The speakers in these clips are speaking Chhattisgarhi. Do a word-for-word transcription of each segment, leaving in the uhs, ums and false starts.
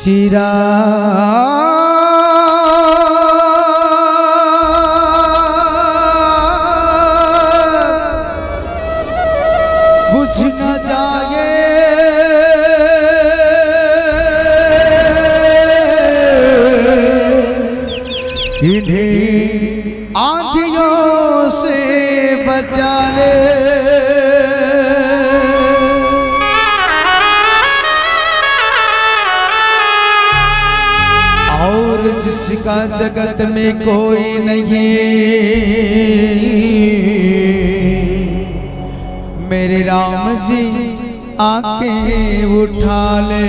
चिराग बुझ न जाए, इन्हीं आँधियों से बचा ले। और जिसका जगत में कोई नहीं, मेरे राम जी आके उठा ले।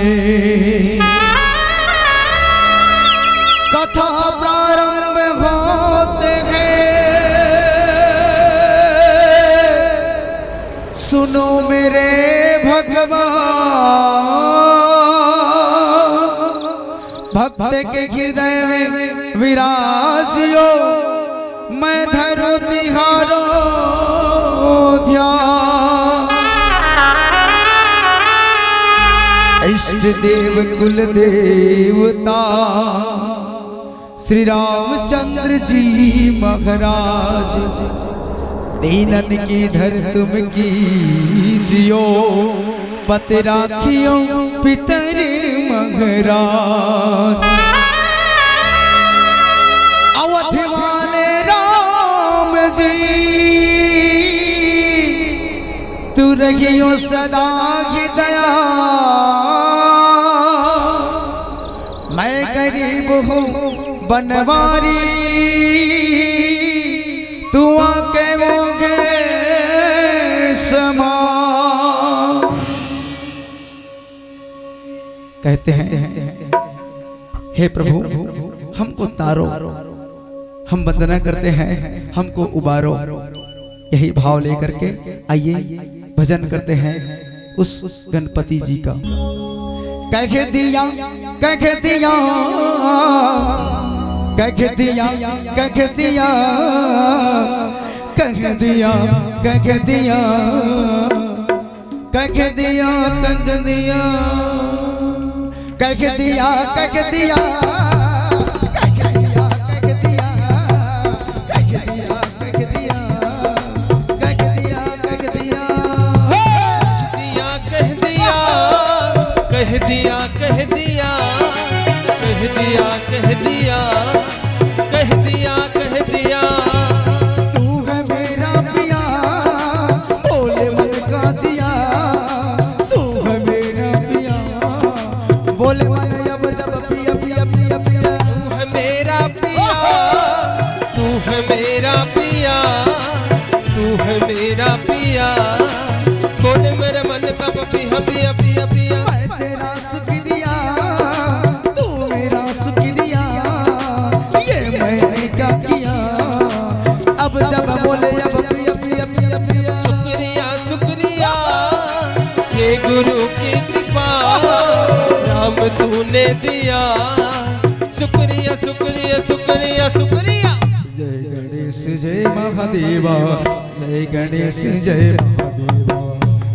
कथा प्रारंभ होते हैं, सुनो मेरे भगवान, भक्त के हृदय में विराजियो, मैं धरूं तिहारो ध्यान। इष्ट देव कुल देवता श्री रामचंद्र जी महाराज, दीनन की धर तुम कीजियो, पत राखियो पितर महाराज। अवध वाले राम जी, तू रहियो सदा ही दया। मैं गरीब हूँ बनवारी, तू आके मोगे समा। कहते हैं, हे प्रभु, हमको तारो, हम वंदना करते हैं, हमको उबारो। यही भाव लेकर के आइए, भजन करते हैं उस गणपति जी का। कह दिया, कह दिया, कह दिया, कह दिया, कह दिया, कह दिया, कह दिया, कह दिया, कह दिया, कह दिया, कह दिया, कह दिया, कह दिया, कह दिया, कह दिया, कह दिया, कह दिया। हे! दिया, कह दिया, कह दिया, कह दिया, कह दिया, कह दिया, कह दिया, कह दिया। तू है मेरा पिया, बोले मन का जिया। तू है मेरा पिया, बोले मन अब जब पिया, पिया, पिया, पिया। तू है मेरा पिया, तू है मेरा पिया, तू है मेरा पिया। बोले मेरे मन का पिया, पिया, पिया, पिया। मैं तेरा शुक्रिया, तू मेरा शुक्रिया, ये मैंने क्या किया? अब जब बोले अब पिया, पिया, पिया, पिया। शुक्रिया, शुक्रिया, ये गुरु की कृपा, राम तूने दिया। शुक्रिया, शुक्रिया, शुक्रिया, शुक्रिया। जय गणेश, जय महादेवा। जय गणेश, जय महादेवा।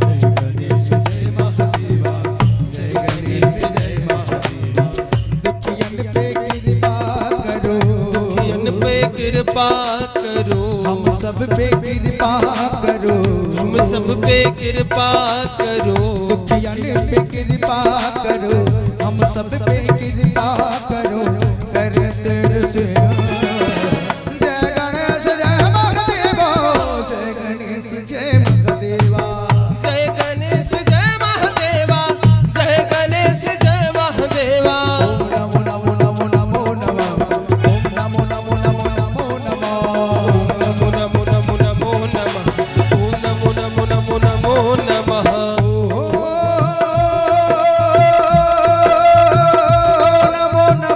जय गणेश, जय महादेवा। जय गणेश, जय महादेवा। दुखियन पे कृपा करो। दुखियन पे कृपा करो। हम सब पे कृपा करो। हम सब पे कृपा करो। दुखियन पे कृपा करो। हम सब पे कृपा करो। करत रस जय गणेश, जय महादेवा। जय गणेश, जय महादेवा। जय गणेश, जय महादेवा। जय गणेश, जय महादेवा। ओम नमो, नमो, नमो, नमो, नमः। ओम नमो, नमो, नमो, नमो, नमः। ओम नमो, नमो, नमो, नमो, नमः। ओम नमो, नमो, नमो, नमो, नमः। ओम नमो,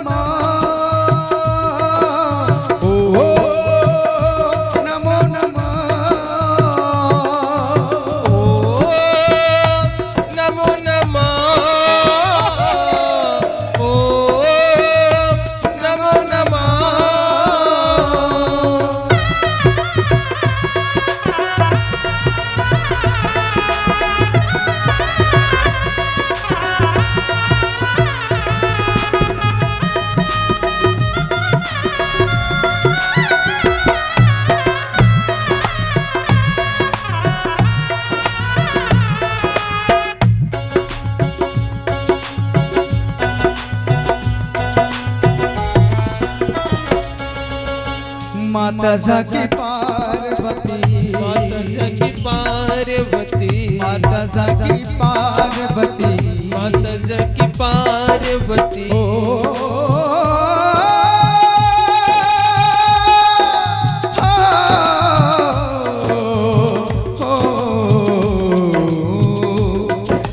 माता जाकी पार्वती, माता जाकी पार्वती, माता जाकी पार्वती, माता जाकी पार्वती। ओ, हो, हो,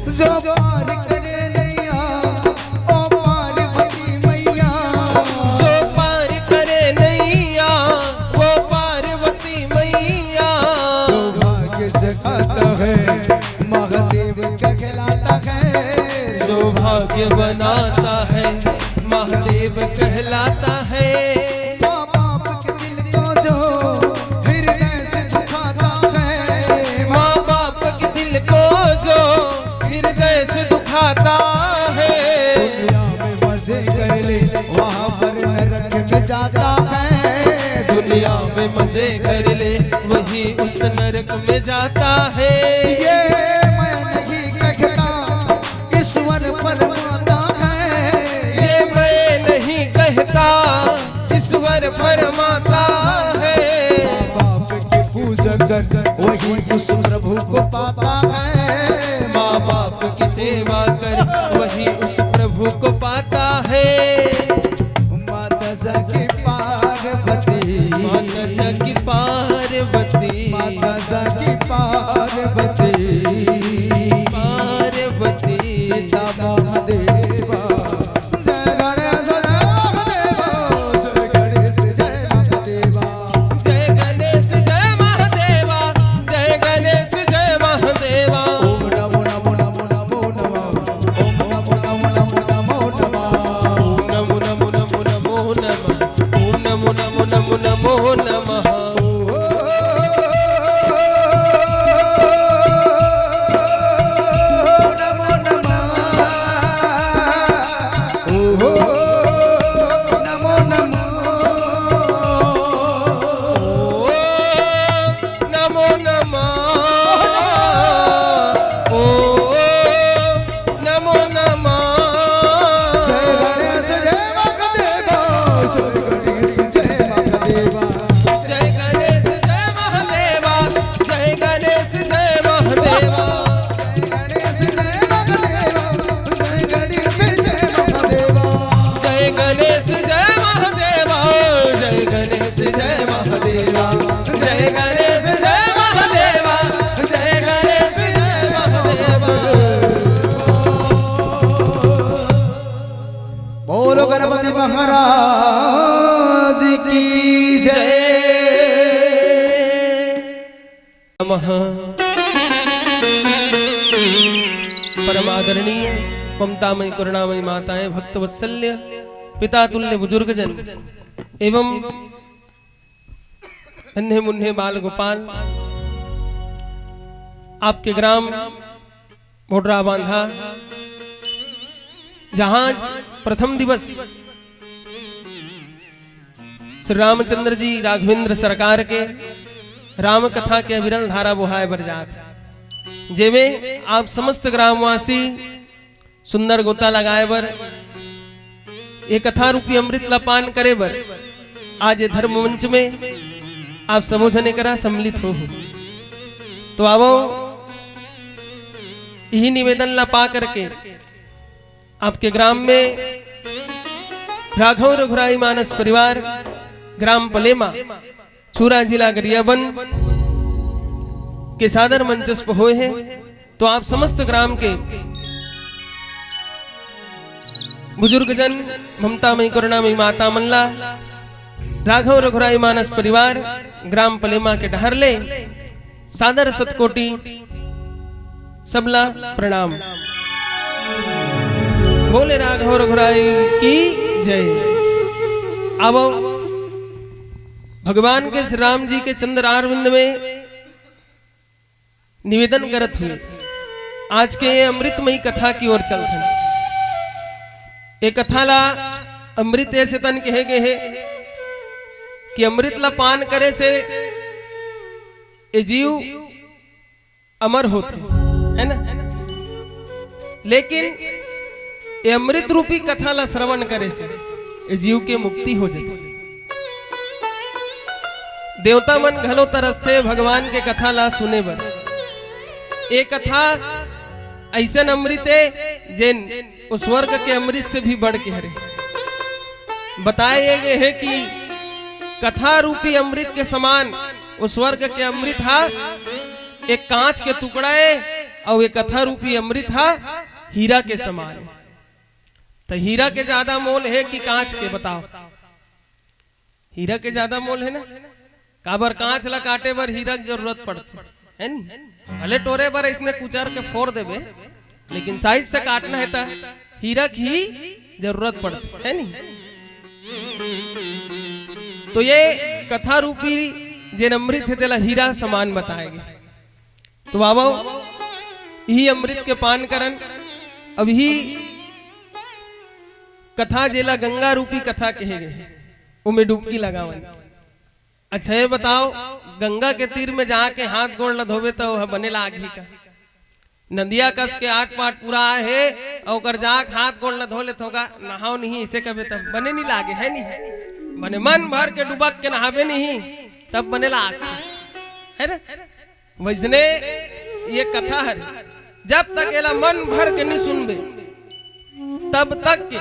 जो पार करे नैया, ओ पार्वती मैया। जो पार करे नैया, वो पार्वती मैया। जो भाग्य जगाता है, महादेव कहलाता है। जो भाग्य बनाता है, महादेव कहलाता है। माँ बाप के दिल को जो हृदय से दुखाता है, माँ बाप के दिल को जो हृदय से दुखाता है। दुनिया में मजे कर ले, वहाँ पर नरक में जाता है। दुनिया में मजे कर ले, वही उस नरक में जाता है। ये मैं नहीं कहता, ईश्वर फरमाता है। ये मैं नहीं कहता, ईश्वर फरमाता है। माँ बाप की पूजा कर, वही उस प्रभु को पाता है। माँ बाप की सेवा कर, वही उस प्रभु को पाता है। माता जाकी पार्वती, माता जाकी पार्वती, माता जाकी पार्वती, पार्वती। पिता महादेवा, जय गणेश जय महादेवा, जय गणेश जय महादेवा। जय गणेश जय महादेवा, जय गणेश जय महादेवा। ओम नमो नमो नमो नमो नमः। ओम नमो नमो नमो नमो नमः। ओम नमो नमो नमो नमो नमः। ओम नमो नमो नमो नमो नमः। ओम नमो नमः। ओम नमो नमः। नमो नमः। ओम नमो नमः। जय गणेश जय महादेवा, जय गणेश जय महादेवा। जय गणेश जय महादेवा, जय गणेश जय महादेवा। जय गणेश जय महादेवा, जय गणेश जय महादेवा। जय गणेश जय महादेवा, जय गणेश जय महादेवा। जय गणेश जय महादेवा, जय गणेश जय महादेवा। बोलो गणपति महाराज की जय। नमः। परम आदरणीय ममतामयी करुणामयी माताएं, भक्त वत्सल्य पिता तुल्य बुजुर्गजन एवं नन्हे मुन्हे बाल गोपाल, आपके ग्राम भोडरा बांधा, जहां आज प्रथम दिवस श्री रामचंद्र जी राघवेंद्र सरकार के राम कथा के अविरल धारा बोहाय बर जात, जेमे आप समस्त ग्रामवासी सुंदर गोता लगाए बर, ये कथा रूपी अमृत ला पान करे बर आज ये धर्म मंच में आप सबो झन एकरा सम्मिलित हो हो। तो आवो, यही निवेदन ला पा करके आपके ग्राम में राघव रघुराई मानस परिवार, ग्राम पलेमा, छुरा, जिला गरियाबंद के सादर मंचस्प होए हे। तो आप समस्त ग्राम के बुजुर्गजन, ममतामयी करुणामयी माता मन ला राघव रघुराई मानस परिवार, ग्राम पलेमा के डहर ले सादर शतकोटि सबला प्रणाम। बोले राघव रघुराई की जय। आवो, भगवान के श्री राम जी के चंद्र अरविंद में निवेदन करत हुए आज के ये अमृतमयी कथा की ओर चलथन। ये कथा ला अमृत ऐसे तन कहे गए हे कि अमृत ला पान करे से ये जीव अमर होथे, है ना? लेकिन ये अमृत रूपी कथा ला श्रवण करे से ये जीव के मुक्ति हो जाथे। देवता मन घलो तरसथे भगवान के कथा ला सुने बर। ए कथा अइसन अमृत ए, जेन ओ स्वर्ग के अमृत से भी बढ़ के हरे। बताए ये गे हे कि कथा रूपी अमृत के समान ओ स्वर्ग के अमृत हा एक कांच के टुकड़ा ए, अउ ए कथा रूपी अमृत हा हीरा के समान ए। त हीरा के ज्यादा मोल हे कि कांच के, बताओ? हीरा के ज्यादा मोल हे ना? काबर, कांच ला काटे बर हीरा के जरूरत पड़थे, हे नी? भले टोरे बर अइसने कुचर के फोर देबे, लेकिन साइज से काटना हे त हीरा के ही जरूरत पड़थे, हे नी? तो ये कथा रूपी जेन अमृत हे, तेला हीरा समान बताए गे। तो आवव, इही अमृत के पान करन। अब इही कथा, जेला गंगा रूपी कथा कहे गे, ओमे डुबकी लगावन। अच्छा, ये बताओ, गंगा के तीर में जाके हाथ गोड़ ल धोबे, त ओह बने लागही का? नदिया कस के आट पाट पूरा आए हे, अउ ओकर जाके हाथ गोड़ ल धो लेथो गा, नहाव नहीं, इसे कबे तब बने नहीं लागे, हे नहीं? बने मन भर के डुबक के नहाबे नहीं, तब बने लाग, हे ना? वइसने ये कथा हरे, जब तक एला मन भर के नहीं सुनबे, तब तक के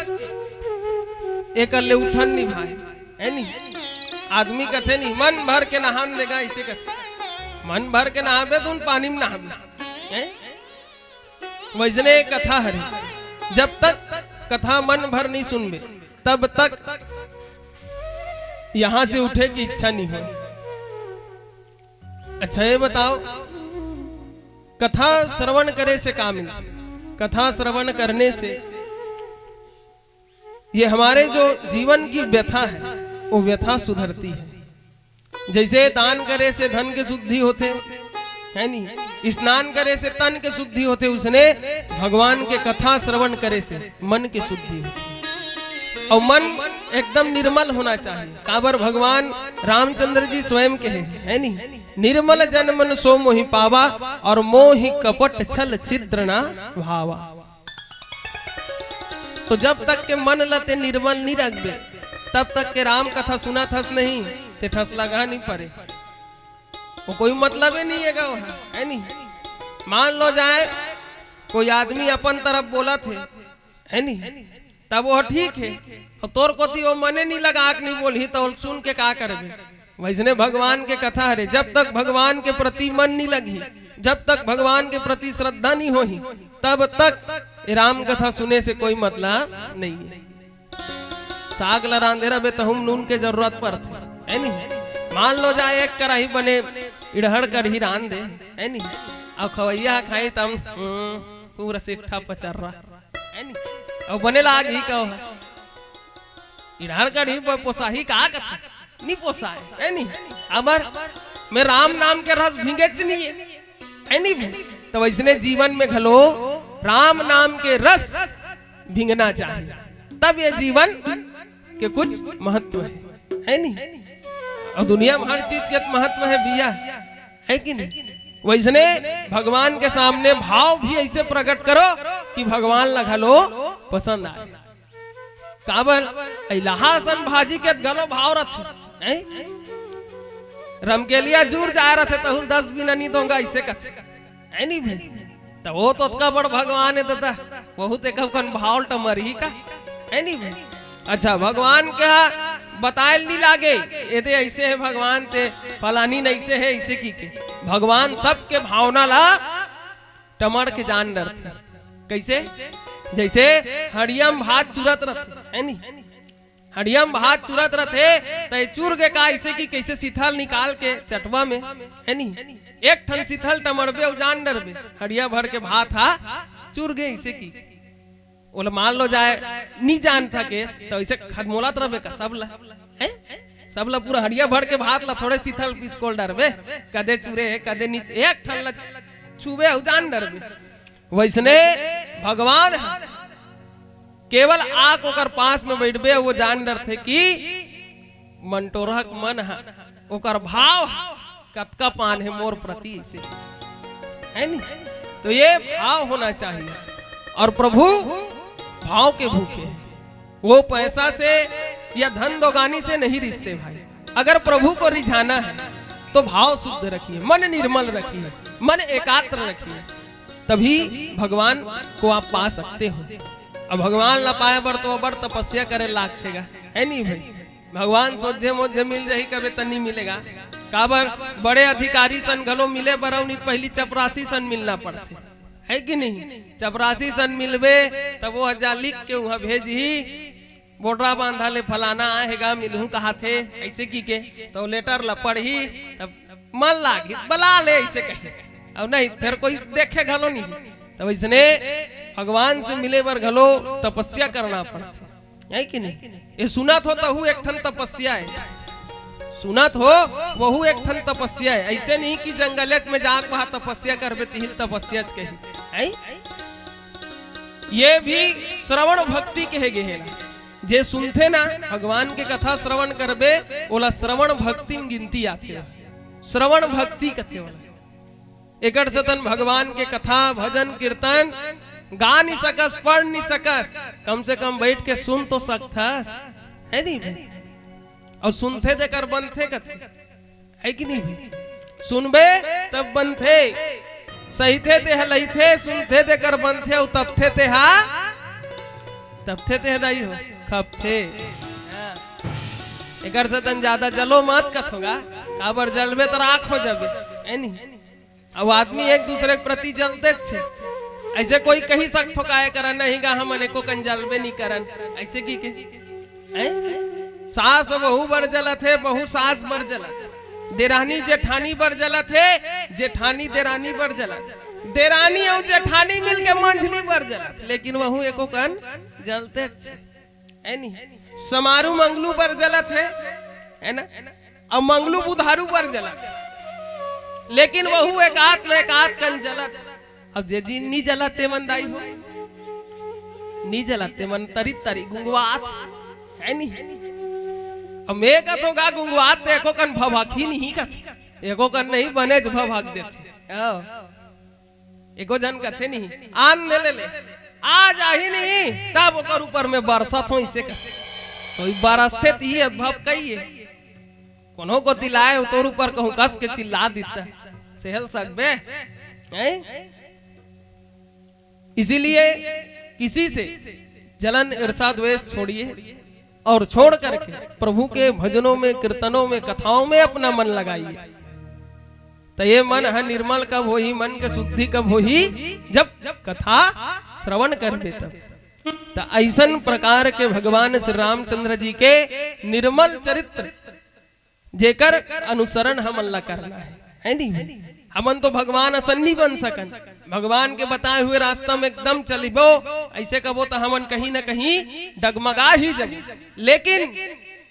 एकर ले उठन नहीं भाई, हे नहीं? आदमी कथे नहीं, मन भर के नहान देगा, इसे कथे। मन भर के नहाबे, तुम पानी में नहाबे, हे? वइसने कथा हरे, जब तक कथा मन भर नहीं सुनबे, तब तक यहाँ से उठे की इच्छा नहीं हो। अच्छा, ये बताओ, कथा श्रवण करे से का मिलथे? कथा श्रवण करने से ये हमारे जो जीवन की व्यथा है, वो व्यथा सुधरती है। जइसे दान करे से धन के शुद्धि होथे, हे नी? स्नान करे से तन के शुद्धि होथे, उसने भगवान के कथा श्रवण करे से मन के शुद्धि होथे, अउ मन एकदम निर्मल होना चाहिए। काबर, भगवान रामचंद्र जी स्वयं कहे, हे नी? "निर्मल जन मन सो मोहि पावा, अउ मोहि कपट छल छिद्र न भावा।" तो जब तक के मन ल ते निर्मल नहीं रखबे, तब तक के राम कथा सुनत हस नहीं, ते ठस लगा नहीं परे। वो कोई मतलब ही नहीं हे गा, हे नहीं? मान लो जाए कोई आदमी अपन तरफ बोलत हे, हे नहीं? तब वो ठीक हे, अउ तोर कोती वो मने नहीं लगा के नहीं बोलही, त ओला सुन के का करबे? वइसने भगवान के कथा हरे, जब तक भगवान के प्रति मन नहीं लगही, जब तक भगवान के प्रति श्रद्धा नहीं होही, तब तक ये राम कथा सुने से कोई मतलब नहीं हे। साग ला रांधे रहबे, तहूम नून के जरूरत पड़थे, हे नहीं? मान लो जाए एक कढ़ाई बने इड़हड़ कढ़ी रांध दे, हे नहीं? अउ खवैया ह खाही तब, हम्म, पूरा सिट्ठा पचर्रा, हे नहीं? अउ बने लागही का ओह? इड़हड़ कढ़ी प-, पोसाही का कथे? नहीं पोसाए, हे नहीं? अबर में राम नाम के रस भींगेच नहीं हे, हे नहीं भी? तो वइसने जीवन में घलो राम नाम के रस भींगना चाहिए, तब ये जीवन के कुछ महत्व हे, हे नहीं? अउ दुनिया में हर चीज के महत्व हे भैया, हे कि नहीं? वइसने भगवान के सामने भाव भी अइसे प्रकट करो कि भगवान ला घलो पसंद आए। काबर, अइलहा असन भाजी के घलो भाव रथे, हे? रमकेलिया जुर जाए रथे, तहूल दस बिना नहीं दोंगा, अइसे कथे, हे नहीं भाई? त वो तो ओतका बड़ भगवान हे दादा, बहुत एक कन भाव टमरही का, हे नहीं भाई? अच्छा, भगवान के बताए ल नहीं लागे, एदे अइसे हे भगवान, ते फलानी नइसे हे, अइसे की के भगवान सबके भावना ला टमड़ के जान डरथे। कइसे? जइसे हड़िया म भात चुरत रथे, हे नी? हड़िया म भात चुरत रथे, त ए चुर गे का, अइसे कि कइसे सिथल निकाल के चटवा में, हे नी? एक ठन सिथल टमड़बे अउ जान डरबे, हड़िया भर के भात हा चुर गे, अइसे कि ओला मान लो जाए, नी जानत हे के, त अइसे खदमोलत रहिबे का सब ला, हैं? सब ला पूरा हड़िया भर के भात ला थोड़े सिथल पिचकोल डरबे, कदे चुरे हे, कदे नी, एक ठन ला छुबे अउ जान डरबे। वइसने भगवान ह केवल आके ओकर पास में बइठबे, वो जान डरथे कि मंटोरहा के मन ह, ओकर भाव ह, कतका पान हे मोर प्रति, अइसे, हे नी? तो ये भाव होना चाहिए। अउ प्रभु भाव के भूखे हे, वो पैसा से या धन दोगानी से नहीं रिसथे भाई। अगर प्रभु को रिझाना है तो भाव शुद्ध रखिए, मन निर्मल रखिए, मन एकाग्र रखिए, तभी भगवान को आप पा सकते हो। अब भगवान ला पाए बर तो अबड़ तपस्या करे लागथे गा, है नहीं भाई? भगवान सोझे मोझे मिल जाही कबे त नहीं मिलेगा। काबर, बड़े अधिकारी सन घलो मिले बर अउ नहीं त पहिली चपरासी सन मिलना पड़थे, है कि नहीं? चपरासी सन मिलबे तब वो हजार लिख के उहाँ भेजही, बोटरा बांधा ले फलाना आए हे गा, मिलहूं कहाथे, ऐसे की के तो लेटर ला पढ़ही, तब मन लागी बला ले ऐसे कही, अब नहीं फिर कोई देखे घलो नहीं। तब इसने भगवान से मिले बर घलो तपस्या करना पड़थे, है कि नहीं? ये सुनत हो तहू एक ठन तपस्या है, सुनत हो वहू एक ठन तपस्या है। ऐसे नहीं कि जंगलेत में जाके वहां तपस्या करबे तिहिल तपस्या कही, है? ये भी श्रवण भक्ति कहे गे हे ना। जे सुनथे ना भगवान के कथा श्रवण करबे, ओला श्रवण भक्ति में गिनती आथे। श्रवण भक्ति कथे ओला। एकर सेतन भगवान के कथा, भजन, कीर्तन गा नहीं सकस, पढ़ नहीं सकस, कम से कम बैठ के सुन तो सकथस, है नहीं भाई? अउ सुनथे तेकर बनथे कथे, है कि नहीं भाई? सुनबे तब बनथे, सहिथे तेह लहिथे, सुनथे तेकर बनथे, अउ तपथे तेहा, तपथे तेह दाई हो, खपथे। हाँ। एकर सेतन ज्यादा जलो मत कथों गा, काबर जलबे त राख हो जाबे, है नहीं? अब आदमी एक दूसरे के प्रति जलते छे। ऐसे कोई कही सकथो काय करन नहीं गा, हमन एको कन जलबे नहीं करन, ऐसे की के? हैं? सास बहू बर जलत हे, बहू सास बर जलत हे, देरानी जेठानी बर जलत हे, जेठानी देरानी बर जलत हे, देरानी अउ जेठानी मिलके मंझली बर जलत हे, लेकिन वहू एको कन जलते छे। है नी? समारू मंगलू बर जलत हे, है ना? अउ मंगलू बुधारू बर जलत हे। लेकिन वहू एकात न एकात कन जलत हे। अब जे दिन नी जलत ते मन दाई हो, नी जलत ते मन तरी तरी गुंगवात, है नी? अब मैं कथों गा गुंगवात ते एको कन भभकही नहीं कथों। एको कन नहीं बनेच भभक देथे। आओ। एको झन कथे नहीं, आन दे ले ले, आ जाही नहीं, तब ओकर ऊपर में बरसत हों इसे कथे। तो ई बरसथे तिही अनुभव कहिए। कोनो कोती लाए हो तोर ऊपर कहूँ कस के चिल्ला दिता। सहल सकबे? हैं? इसीलिए किसी से जलन, ईर्षा, द्वेष छोड़िए और छोड़ करके प्रभु के भजनों में, कीर्तनों में, कथाओं में अपना मन लगाइए। त ये मन ह निर्मल कब होही, मन के शुद्धि कब होही? जब कथा श्रवण करबे तब। त ऐसन प्रकार के भगवान श्री रामचंद्र जी के निर्मल चरित्र, जेकर अनुसरण हमन ला करना है, है नी? हमन तो भगवान असन नी बन सकन। भगवान के बताए हुए रास्ता में एकदम चलिबो, ऐसे कबो त हमन कहीं न कहीं डगमगा ही जबो। लेकिन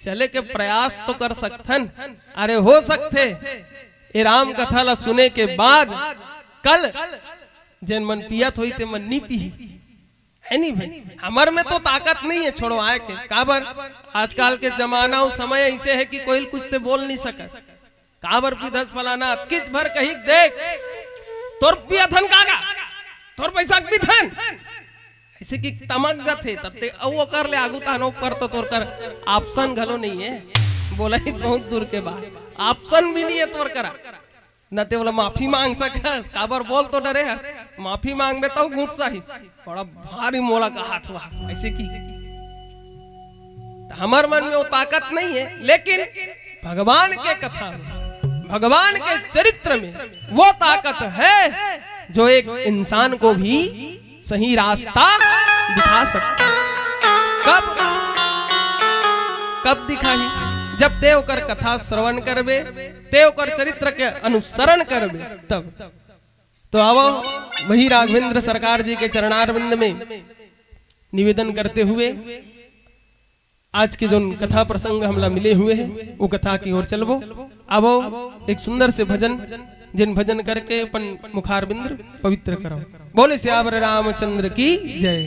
चले के प्रयास तो कर सकथन। अरे हो सकथे ए राम कथा ला सुने के बाद कल जेन मन पियत होही ते मन नी पीही, है नी भाई? हमर में तो ताकत नहीं है छोड़वाए के। काबर? आजकल के जमाना अउ समय ऐसे है कि कोई कुछ ते बोल नहीं सकस। काबर पीथस फलाना, अतकिच भर कही देख, तोर पियथन काका, तोर पैसा के पीथन। ऐसे कि तमक जाथे, तब ते अउ ओकर ले आगू तानो पर तो तोर कर option घलो नहीं है। बोला ही बहुत दूर के बात, option भी नहीं है तोर करा। न ते ओला माफी मांग सकस, काबर बोल तो डरे हस, माफी मांगबे तउ गुस्सा ही, बड़ा भारी मोला का हाथ हुआ, ऐसे की। त हमर मन में वो ताकत नहीं है, लेकिन भगवान के कथा में, भगवान के चरित्र में वो ताकत है जो एक इंसान को भी सही रास्ता दिखा सकता है। कब, कब दिखाही? जब ते ओकर कथा श्रवण करबे, ते ओकर चरित्र के अनुसरण करबे, तब। तो आवो, वही राघवेंद्र सरकार जी के चरणारविंद में निवेदन करते हुए आज के जोन कथा प्रसंग हमला मिले हुए हैं, वो कथा की ओर चलबो। आवो, एक सुंदर से भजन, जिन भजन करके अपन मुखारविंद पवित्र करो। बोले सियावर रामचंद्र की जय।